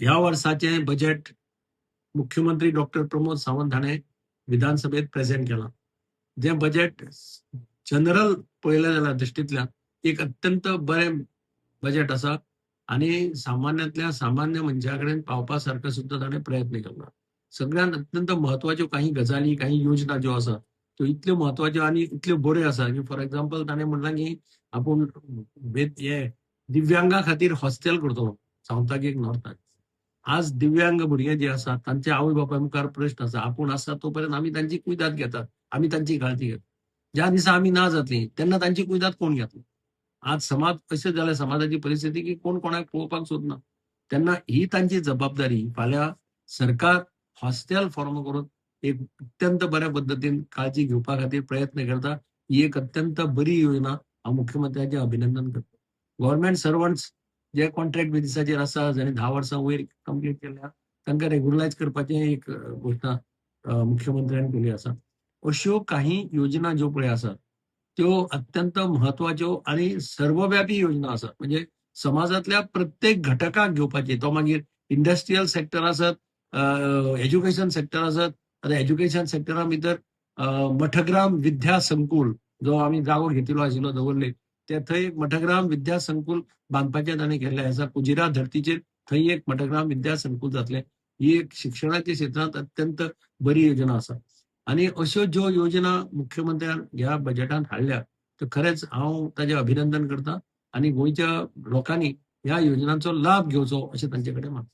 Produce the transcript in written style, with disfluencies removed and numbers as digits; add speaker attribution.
Speaker 1: ह्या वर्साचें बजेट मुख्यमंत्री डॉक्टर प्रमोद सावंत हाणें विधानसभेत प्रेझेंट केलां. जें बजेट जनरल पळयलें जाल्यार दृश्टींतल्यान एक अत्यंत बरें बजेट आसा आनी सामान्यांतल्या सामान्य मनशा कडेन पावपा सारको सुद्दां ताणें प्रयत्न केला. सगळ्यांत अत्यंत म्हत्वाच्यो काही गजाली, काही योजना ज्यो आसा त्यो इतल्यो म्हत्वाच्यो आनी इतल्यो बऱ्यो आसा की फॉर एग्जाम्पल ताणें म्हणलां की आपूण हे दिव्यांगा खातीर हॉस्टेल करतलो सावंतागेक नॉर्थाक. आज दिव्यांग भुरगे जे आसात तांचे आवय बापाय मुखार प्रश्न आसा, आपूण आसा तो पर्यंत आमी तांची कुयदाद घेतात, आमी तांची काळजी घेतात. ज्या दिसा आमी ना जातली तेन्ना तांची कुयदाद कोण घेतलो? आज समाज अशें जाल्या, समाजाची परिस्थिती की कोण कोणाक पळोवपाक सोदना. तेन्ना ही तांची जबाबदारी. फाल्यां सरकार हॉस्टेल फॉर्म करून एक अत्यंत बऱ्या पद्दतीन काळजी घेवपा खातीर प्रयत्न करता. ही एक अत्यंत बरी योजना. हांव मुख्यमंत्र्याचें अभिनंदन करता. गव्हर्मेंट सर्वंट्स जे कॉन्ट्रॅक्ट बेजिसाचेर आसा, जाणी 10 वर्सां वयर कंप्लीट केल्या, तांकां रेगुलरायज करपाचें एक घोशणा मुख्यमंत्र्यान केली आसा. अश्यो काही योजना ज्यो पळय आसात त्यो अत्यंत म्हत्वाच्यो आनी सर्वव्यापी योजना आसात. म्हणजे समाजांतल्या प्रत्येक घटकाक घेवपाची, तो मागीर इंडस्ट्रियल सेक्टर आसत, एज्युकेशन सेक्टर आसत. आतां एज्युकेशन सेक्टरा भितर मठग्राम विद्या संकुल जो आमी जागो घेतिल्लो आशिल्लो दवर्ले, ते थंय एक मठग्राम विद्या संकुल बांदपाचें ताणें केल्लें आसा. कुजिरा धर्तीचेर थंय एक मठग्राम विद्या संकुल जातलें. ही एक शिक्षणाच्या क्षेत्रांत अत्यंत बरी योजना आसा. आनी अश्यो ज्यो योजना मुख्यमंत्र्यान ह्या बजेटान हाडल्या त्यो खरेंच हांव ताजें अभिनंदन करता आनी गोंयच्या लोकांनी ह्या योजनांचो लाभ घेवचो अशें तांचे कडेन मागता.